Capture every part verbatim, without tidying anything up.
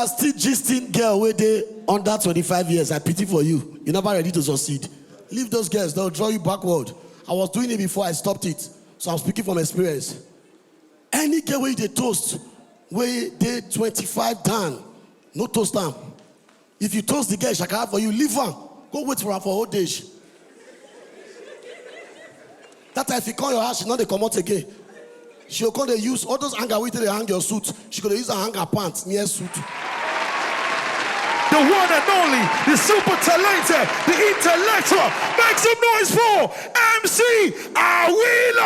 Still gisting girl wey dey under twenty-five years, I pity for you. You never ready to succeed. Leave those girls, they'll draw you backward. I was doing it before, I stopped it. So I'm speaking from experience. Any girl wey you dey toast, wey dey twenty-five down, no toast am. If you toast the girl, shakara for you, leave am. Go wait for her for old age. That time, if you call your house, she no dey comot again. She go come dey use all those hanger wey dey hang your suit. She go dey use her hanger pants near suit. The one and only, the super talented, the intellectual. Make some noise for M C Awilo.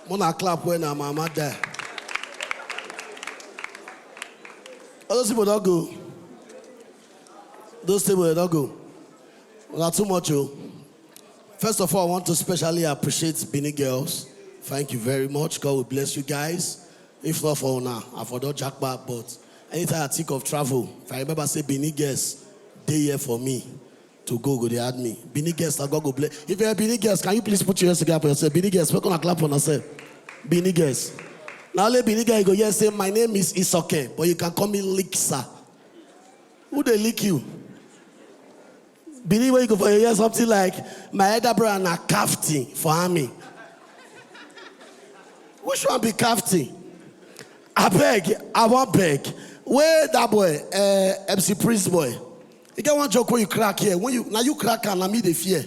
Mona clap when her mama die. All those people don't go. Those people don't go. Well, too much, oh. First of all, I want to specially appreciate Benin Girls. Thank you very much. God will bless you guys. If not for now, I for don jackpot. But anytime I think of travel, if I remember say Benin Girls, they here for me to go, go they had me. Benin Girls, I God go bless. If you're a Benin Girls, can you please put your hands together for yourself? Benin Girls, we're gonna clap for yourself. Benin Girls. Now let Benin Girl go here say, "My name is Isoke, but you can call me Liksa." Who they lick you? Benin, where you go for your hear something like, "My elder brother na captain for army." Which one be captain? I beg, I won't beg. Where that boy, uh, M C Prince boy? You get one joke when you crack here. When you now you crack and I me the fear.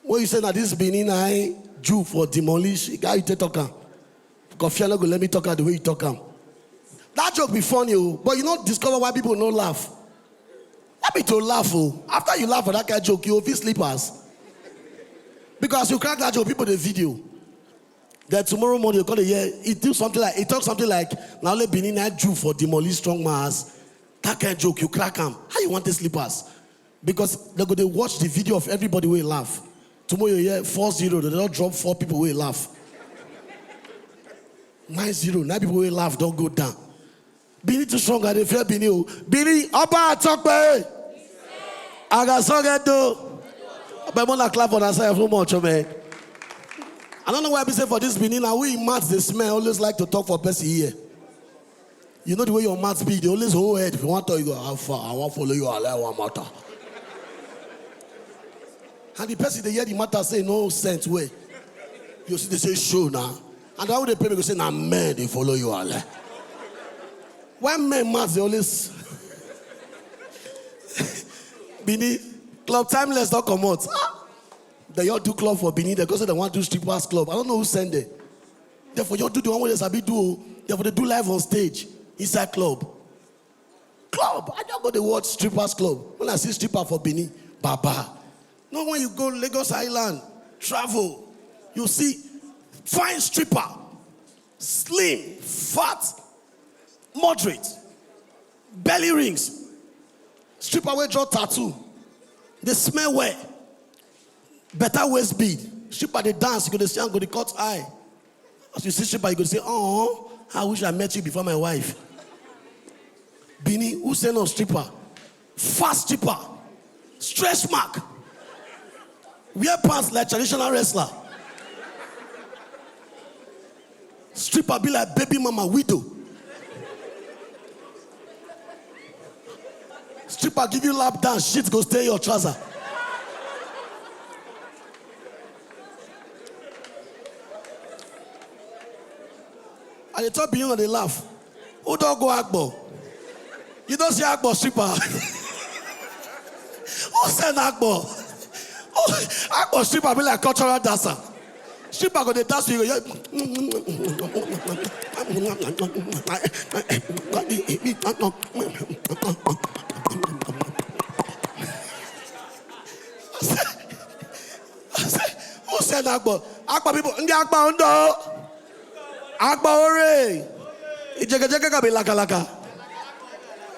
When you say that this Benin I Jew for demolish, the guy you take talk am. Because fear no go let me talk am the way you talk am. That joke be funny, oh, but you not discover why people no laugh. Let me to laugh, oh. After you laugh for that kind of joke, you will feel slippers. Because you crack that joke, people the video. Then tomorrow morning you call the year, it do something like it talk something like, "Now let Benin I Jew for demolish strong mass." That kind of joke, you crack am. How you want the slippers? Because they go they watch the video of everybody will laugh. Tomorrow you hear four zero, they don't drop four people will laugh. Nine zero, nine people will laugh, don't go down. Benin too strong, I dey fear Benin, oh. Benin, Oba Atokpe. I got song it though. But wanna clap for that side for much, oh, man. I don't know why I be say for this Benin, now we mats the smell always like to talk for person here. You know the way your mats be, they always hold head. If you want to, you go, "How far? I want follow you, I like one matter." And the person they hear the matter say no sense way. You see, they say, "Show now." And how they pay me go say, "Now men they follow you, I like." Why men mats they always Benin club timeless don't come out. Ah! They all do club for Benin. They go say they want to do strippers club. I don't know who send them. Therefore, you do the one where they sabi do. Therefore, they do live on stage inside club. Club. I don't go to watch strippers club. When I see stripper for Benin, Baba. No, when you go Lagos Island, travel, you see fine stripper, slim, fat, moderate, belly rings, stripper wey draw tattoo, they smell well, better waist bead, stripper they dance, you go dey see am go dey cut eye. As you see stripper, you go say, "Oh, I wish I met you before my wife." Benin, who send us stripper? Fast stripper, stretch mark, wear pants like traditional wrestler. Stripper be like baby mama widow. Stripper give you lap dance, shit go stay your trouser. And they talk beyond they laugh. Who don't go Agbo? You don't see Agbo stripper. Who send Agbo? Oh, Agbo stripper be like cultural dancer. Stripper go dey dance with you. Who send Agbo? Agbo people, ndị Agbo ndo. Agbo ore. Ijegejege ka be laka laka.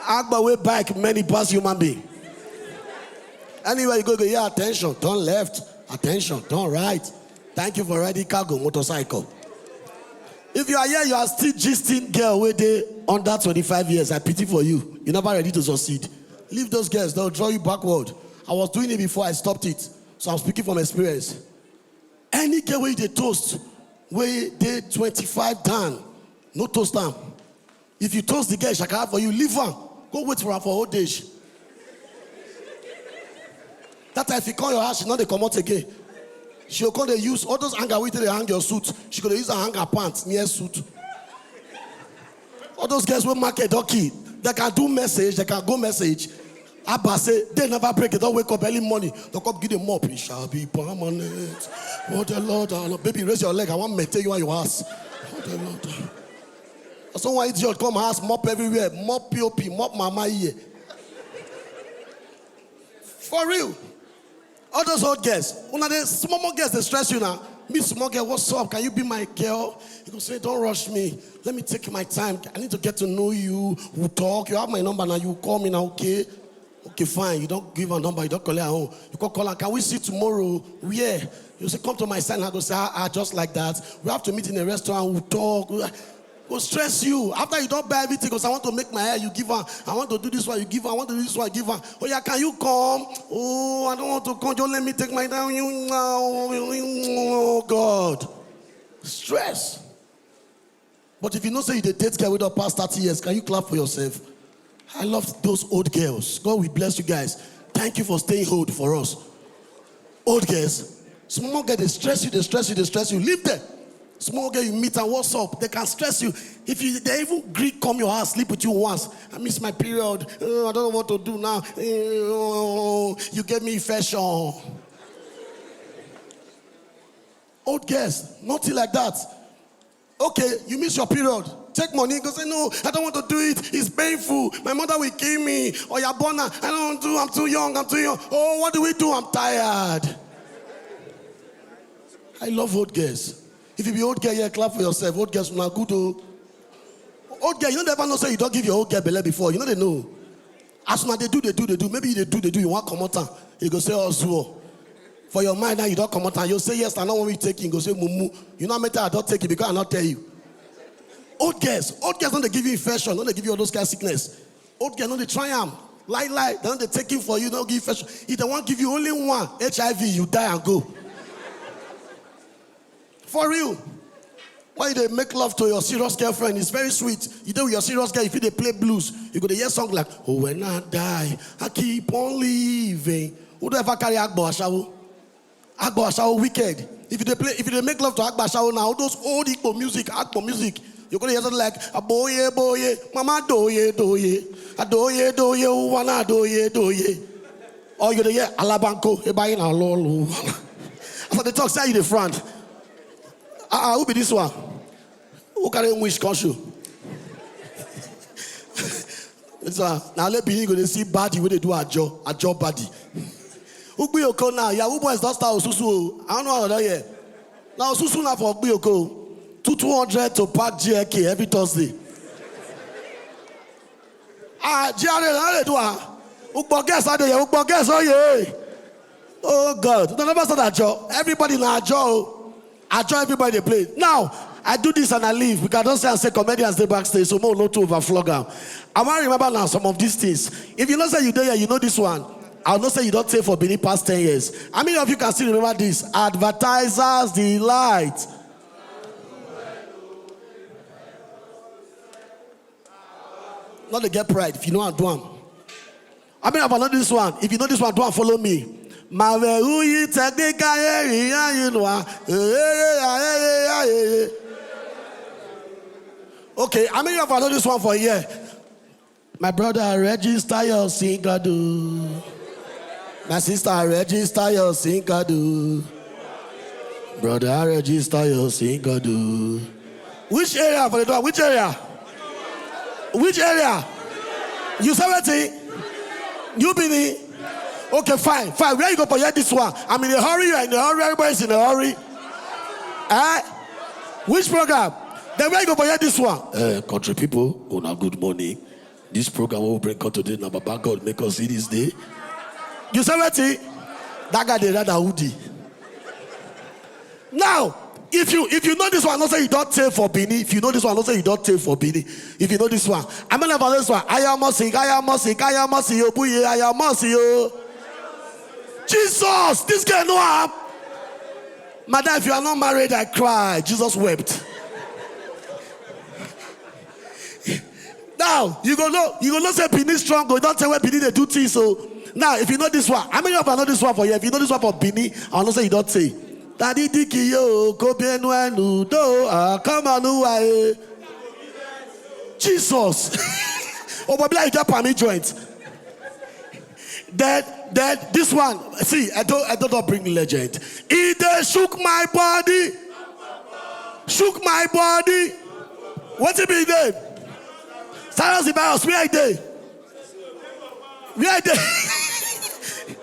Agbo wey bike many pass human being. Anywhere you go, you go hear, "Attention, turn left. Attention, turn right. Thank you for riding cargo motorcycle." If you are here, you are still gisting girl wey dey Under twenty-five years, I pity for you. You're never ready to succeed. Leave those girls, they'll draw you backward. I was doing it before, I stopped it. So I'm speaking from experience. Any girl wey you dey toast, wey dey twenty-five down, no toast am. If you toast the girl, shakara for you, leave am. Go wait for her for old age. That time, if you call your house, she no dey comot again. She go come dey use all those hanger wey dey hang your suit. She go dey use her hanger pants near suit. All those girls wey market don kill, they can do message, they can go message. Abba say, they never break, they don't wake up early morning. They come give them mop. It shall be permanent. What the Lord, our Lord. Baby, raise your leg. I want to maintain you and your ass. What the Lord. So one idiot come house, mop everywhere. Mop P O P, mop mama here. For real. All those old girls. Una dey small more girls dey stress you now. Me small girl, what's up? Can you be my girl? You go say, don't rush me. Let me take my time. I need to get to know you. We'll talk. You have my number now. You call me now, okay? Okay, fine. You don't give her number. You don't call her home. You call, call her. Can we see tomorrow? Where? You say, come to my side. I go say, ah, ah, just like that. We have to meet in a restaurant. We'll talk. Go stress you. After you don't buy everything, because I want to make my hair, you give her. I want to do this one, you give her. I want to do this one, give her. Oh yeah, can you come? Oh, I don't want to come. Just let me take my time. You now, oh God, stress. But if you know say you dey date girl wey don pass thirty years, can you clap for yourself? I love those old girls. God will bless you guys. Thank you for staying old for us. Old girls, small girl dey stress you, dey stress you, dey stress you. Leave them. Small girl you meet and what's up, they can stress you. If you they even gree come your house, sleep with you once. I miss my period. Uh, I don't know what to do now. Uh, you get me infection. Old girls, nothing like that. Okay, you miss your period. Take money, go say, no, I don't want to do it. It's painful. My mother will kill me. Or you're born. I don't want to. I'm too young. I'm too young. Oh, what do we do? I'm tired. I love old girls. If you be old girl, yeah, clap for yourself. Old girls, una good, oh. Old girl, you don't ever know say you don't give your old girl belle before. You know they know. As una dey do, dey do, dey do, maybe you dey do, dey do, you wan comot am. You go say, oh, zuo. For your mind now, you don comot am. You say, yes, I no want me take it. You go say, mumu. You know how many times I don take it because I no tell you. Old girls, old girls no dey give you infection, no dey give you all those kind of sickness. Old girls no dey try am. Lie, lie, they no dey take it for you, no give infection. If they wan give you only one H I V, you die and go. For real. When you dey make love to your serious girlfriend, it's very sweet. You dey with your serious girl, if you dey play blues, you go dey hear song like, oh, when I die, I keep on living. Who do ever carry Agbo Ashawo? Agbo Ashawo wicked. If you dey play, if you dey make love to Agbo Ashawo now, all those old Igbo music, Agbo music, you go dey hear something like, aboye boye, mama doye doye, adoye doye, uwana doye doye. Or you dey hear Alabanko, ebayi na lolo. As I dey talk, say you dey front. Ah, ah, who be this one? Who carry wish come show? This one, now let Benin go dey see body wey dey do ajo, ajo body. Ugbiyoko now, Yahoo boys don start Osusu o. I don't know how they hear. Now Osusu na for Ugbiyoko. Two two hundred to park G L K every Thursday. Ah, G R A, how they do ah? Ugbo girls, how they hear? Ugbo girls, oh yeah. Oh God, they never start ajo. Everybody na ajo o. Ajo everybody dey play. Now, I do this and I leave because I don't say I say comedians dey backstage, so more no to overflog am. I wan remember now some of these things. If you know say you dey here, you know this one. I know say you don take for Benin past ten years. How many of you can still remember this? Advertisers delight. No dey get pride if you know and do am. I mean, I know this one. If you know this one, do and follow me. Mavehuyi technical area, you know. Okay, how many of you know this one for here? My brother, register your single do. My sister, register your single do. Brother, register your single do. Which area for the door? Which area? Which area? You say wetin? You be the. Okay, fine, fine. Where you go for hear this one? I'm in a hurry. You're in a hurry. Everybody's in a hurry. Eh? Which program? Then where you go for hear this one? Eh, country people, una good morning. This program we bring come today na Baba God make us see this day. You say wetin? That guy dey ride a hoodie. Now, If you if you know this one, no say you don tey for Benin. If you know this one, no say you don tey for Benin. If you know this one, I mean, about this one, I am Mosi, I am Mosi, I am Mosi, Obuye, I am Mosi, oh. Jesus, this girl know am. Madam, if you are not married, I cry. Jesus wept. Now you go know, you go know say Benin strong. Go don tell where Benin dey do things. So now, if you know this one, how many of you know this one for here? If you know this one for Benin, I know say you don tey. Daddy Diki yo, ko bienu enu do, ah, come on, who are you? Jesus. Oh, but like that palmy joint. Then, then this one, see, I don't, I don't bring legend. He dey shook my body, shook my body. What it be there? Cyrus the Virus, where I dey? Where I dey?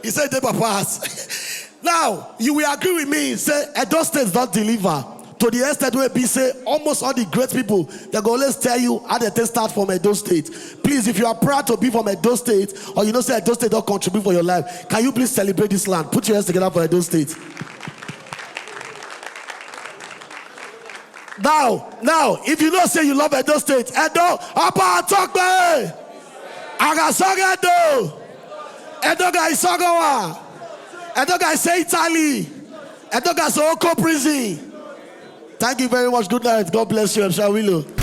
He said, "Dey papa house." Now, you will agree with me, say Edo State don deliver to the extent where be say almost all the great people, they go always tell you how they take start from Edo State. Please, if you are proud to be from Edo State, or you know say Edo State don contribute for your life, can you please celebrate this land? Put your hands together for Edo State. Now, now, if you know say you love Edo State, Edo, Oba Tokpe, Agasoga Edo, Edo guy Sogawa, Edo guy say Italy, Edo guy say Oko prison. Thank you very much. Good night. God bless you. Shawilo.